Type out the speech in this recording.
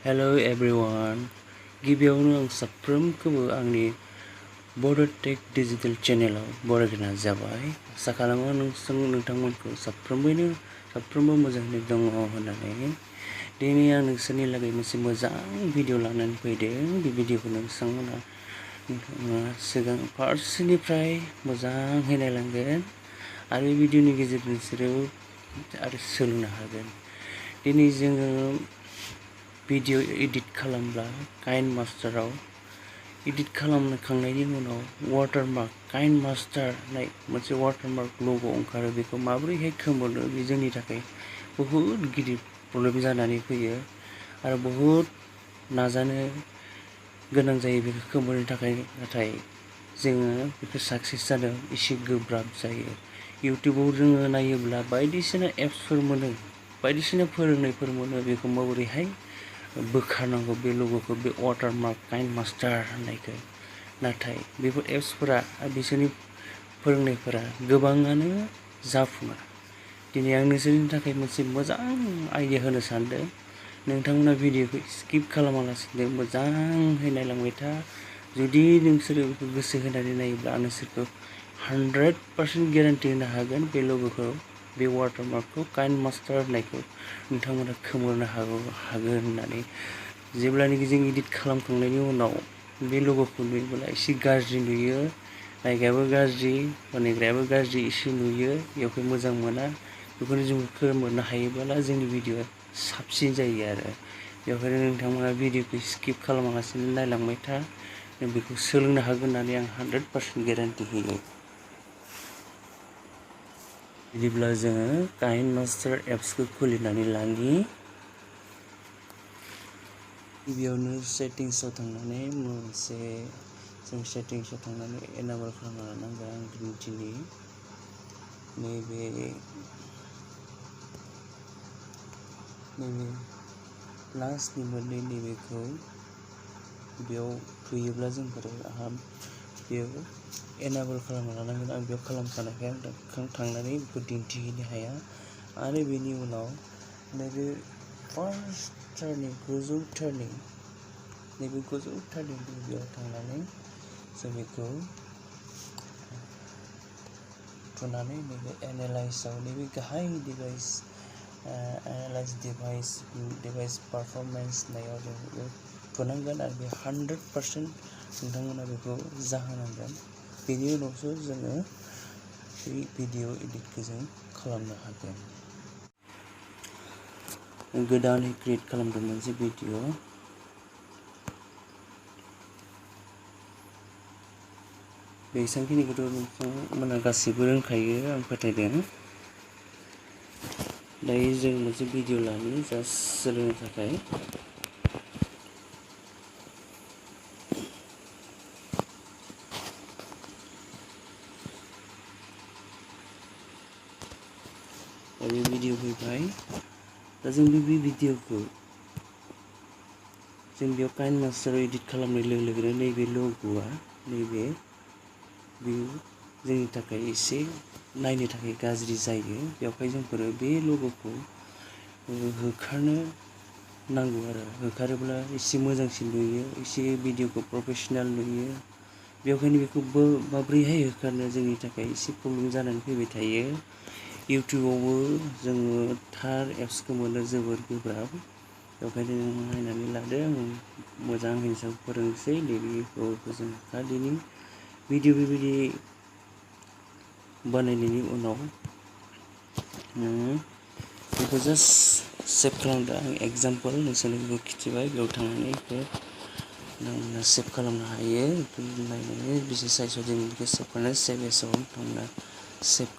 Hello everyone. गिबियावनो आं साफ्रोमखौबो आंनि बड'टेक डिजिटेल चेनेलाव बरायना जाबाय। आसा खालामो नोंथांमोनखौ साफ्रोमबो मोजाङै दङ होननानै। दिनै आं नोंसोरनि लागै मोनसे मोजां भिडिअ लानानै फैदों। बे भिडिअखौ नोंथाङा सिगां फार्स्टनिफ्राय मोजाङै नायलांगोन आरो बे भिडिअनि गेजेरजों नोंसोरो आरो सोलोंनो हागोन। दिनै जोङो भिडिअ एडिट खालामब्ला काइनमास्टाराव एडिट खालामखांनायनि उनाव वाटारमार्क काइनमास्टार होननाय मोनसे वाटारमार्क लग' ओंखारो। बेखौ माबोरैहाय खोमोरनो बे जोंनि थाखाय बहुद गिदिर प्रब्लेम जानानै फैयो आरो बहुद नाजानो गोनां जायो बेखौ खोमोरनो थाखाय। नाथाय जोङो बेखौ साक्सेस जानो एसे गोब्राब जायो। इउटिउबाव जोङो नायोब्ला बायदिसिना एप्सफोर मोनो, बायदिसिना फोरोंनायफोर मोनो बेखौ माबोरैहाय बोखारनांगौ बे ल'ग'खौ, बे वाटारमार्क काइनमास्टार होननायखौ। नाथाय बेफोर एप्सफोरा बिसोरनि फोरोंनायफोरा गोबाङानो जाफुङा। दिनै आं नोंसोरनि थाखाय मोनसे मोजां आइडिया होनो सानदों। नोंथांमोना भिडिअखौ स्किप खालामालासिनो मोजाङै नायलांबाय था। जुदि नोंसोरो बेखौ गोसो होनानै नायोब्ला आं नोंसोरखौ 100% गेरेन्टि होनो हागोन बे ल'ग'खौ, बे वाटारमार्कखौ काइनमास्टार होननायखौ नोंथांमोना खोमोरनो हागोन होननानै। जेब्लानाखि जों एडिट खालामखांनायनि उनाव बे ल'ग'खौ नुयोब्ला एसे गाज्रि नुयो, नायग्रायाबो गाज्रि, बानायग्रायाबो गाज्रि एसे नुयो, बेवहाय मोजां मोना। बेखौनो जों खोमोरनो हायोब्ला जोंनि भिडिअआ साबसिन जायो आरो। बेवहायनो नोंथांमोना भिडिअखौ स्किप खालामालासिनो नायलांबाय था। जों बेखौ सोलोंनो हागोन होननानै आं 100% गेरेन्टि होयो। बिदिब्ला जोङो काइनमास्टार एप्सखौ खुलिनानै लानि। गिबियावनो सेटिंसआव थांनानै जों सेटिंसआव थांनानै एनाबल खालामना लानांगोन। आं दिन्थिनि नैबे लास्टनि मोननै नैबेखौ बेयाव थुयोब्ला जोंफोर बेयाव एनाबल खालामना लानांगोन। आं बेयाव खालामखानायखाय आं थांनानै बेखौ दिन्थिहैनो हाया। आरो बेनि उनाव नैबे फार्स्ट टार्निं, गोजौ टार्निं, नैबे गोजौ टार्निं बेयाव थांनानै जों बेखौ थुनानै नैबे एनालाइजआव नैबे गाहाय डिभाइस एनालाइज डिभाइस पारफरमेन्स होननायाव जों बेयाव थुनांगोन आरो बे 100% नोंथांमोना बेखौ जाहोनांगोन। बेनि उनावसो जोङो बे भिडिअ एडिटखौ जों खालामनो हागोन। गोदानै क्रिएट खालामदों मोनसे भिडिअ। बेसांखिनिखौथ' नोंथांमोना गासैबो रोंखायो आं फोथायदों। दायो जों मोनसे भिडिअ लानि जास्ट सोलोंनो थाखाय। दा बे भिडिअ फैबाय। दा जों बे भिडिअखौ जों बेयाव काइनमास्टाराव एडिट खालामनाय लोगो लोगोनो नैबे ल'ग'आ नैबे बेयो जोंनि थाखाय एसे नायनो थाखाय गाज्रि जायो। बेवहाय जोंफोरो बे ल'ग'खौ होखारनो नांगौ आरो। होखारोब्ला एसे मोजांसिन नुयो, एसे भिडिअखौ प्रफेसनेल नुयो। बेवहायनो बेखौ माबोरैहाय होखारनो जोंनि थाखाय एसे प्रब्लेम जानानै फैबाय थायो। इउटिउबावबो जोङो थार एप्सखौ मोननो जोबोर गोब्राब। बेवहायनो नायनानै लादो, आं मोजाङै फोरोंसै। नैबेखौ जों खालिनि भिडिअ बेबायदि बानायनायनि उनाव बेखौ जास्ट सेभ खालामदो। आं एग्जाम्पोल नोंसोरनो बेखौ खिथिबाय। बेयाव थांनानै नों सेभ खालामनो हायो। नायनानै बेसे साइजआव जों बेखौ सेभ खालामनो सेभ एसआव थांना सेभ